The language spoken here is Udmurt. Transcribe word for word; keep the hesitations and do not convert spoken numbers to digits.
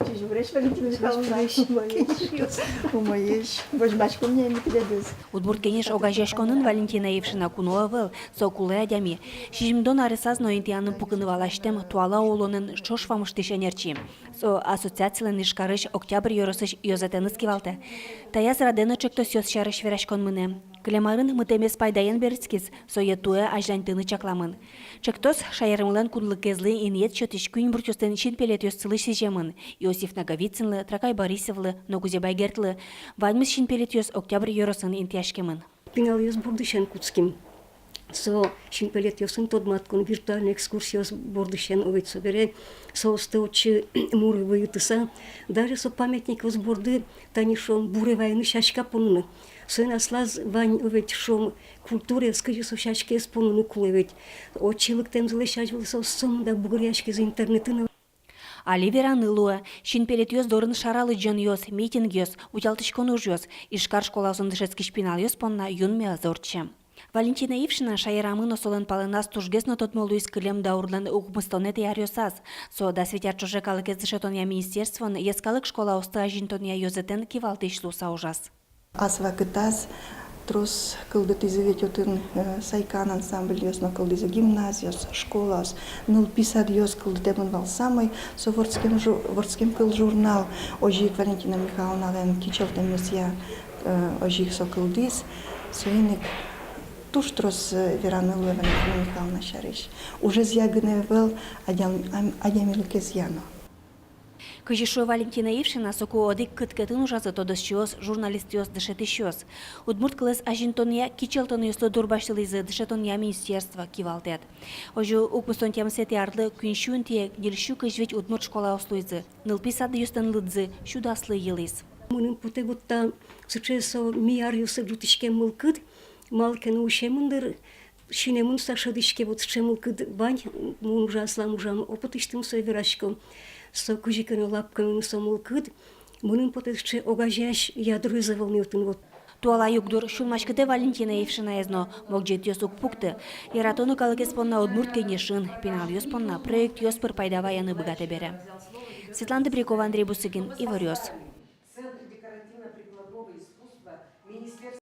Сизьымдон аресаз но интыяськемын. Удмурт Кенеш огазеяськонын Валентина Ившина куно ӧвӧл, со кулэ адями. Сизьымдон аресаз но интыянын пукыны валасьтэм туала улонын ӵош вамыштӥсь ӧнерчи. Со ассоциацилэн Ижкарысь, Октябрь ёросысь ёзэтэныз кивалтэ. Таяз радэ но ӵектосъёс сярысь вераськон мынэ. Кылем арын мытэмез пайдаен берытскиз, сое туэ азьланьтыны чакламын. Ӵектос шаермылэн кунлыкезлы инъет сётӥсь куинь муртъёслэн синпелетъёссылы сӥземын: Иосиф Наговицынлы, Трокай Борисовлы но Кузебай Гердлы. Ваньмыз синпелетъёс Октябрь ёросын интыяськемын. Пиналъёс бордысен кутским. Со синпелетъёсын тодматскон, виртуальной экскурсиос бордысен, о ведь, собере соосты отчы муры выйытыса. Даже со памятникъёс борды, тани шуом, буре вайыны сяська поныны. Соин аслаз вань, о ведь, шуом, культураез, кызьы со сяськаез поныны кулэ ведь. Отчы лыктэмзылэсь азьвыл соос сомында бугыръяськизы интернетын. Али вераны луэ: синпелетъёс дорын шара лыдӟонъёс, митингъёс, утялтӥськон ужъёс Ижкар школаосын дышетскись пиналъёс понна юнме ӧз ортче. Валентина Ившина шаерамы но солэн палэназ тужгес но тодмо луиз кылем даурлэн укмыстонэтӥ аръёсаз. Со дас вить ар ӵоже калыкез дышетонъя министерствоын йӧскалык школаосты азинтонъя ёзэтэн кивалтӥсь луыса ужаз. Ас вакытаз трос кылдытӥзы ведь отын, э, «Сайкан» ансамбльёс но кылдӥзы, гимназиос, школаос, нылпи садъёс кылдытэмын вал самой, со вордскем жу-, вордскем кыл журнал, озьы ик Валентина Михайловналэн кичӧлтэмезъя, э, озьы ик со кылдӥз. Соин ик туж трос, э, вераны луэ Валентина Михайловна сярысь. Ужезъя гинэ ӧвӧл, адям-, ам-, адямилыкезъя но. Кызьы шуэ Валентина Ившина, соку одӥг кыткетын ужазы тодосчиос, журналистъёс, дышетӥсьёс. Удмурт кылэз азинтонъя кичӧлтонъёслы дурбасьтылӥзы дышетонъя министерство, кивалтэт. Озьы укмыстон тямысэтӥ арлы куинь сю интые ньыль сю кызь вить удмурт школаос луизы, нылпи садъёслэн лыдзы сю даслы йылӥз. Мыным потэ, вот та сыӵе со ми аръёсы ӝутӥськем мылкыд, малы ке но усемын дыр, синэмын со шӧдӥське, вот сыӵе мылкыд вань, мон уже аслам ужам опытысьтым сое верасько. Со кызьы ке но лапкемын со мылкыд, мыным потэ, сыӵе огазеясь ядроез ӧвӧл ни отын вот. Туала югдур сюлмаськытэ Валентина Ившинаез но, могӟетъёс уг пукты. Яратоно калыкез понна Удмурт Кенешын, пиналъёс понна проектъёс пыр пайда ваёно быгатэ бере. Светлана Добрякова, Андрей Бусыгин, «Иворъёс».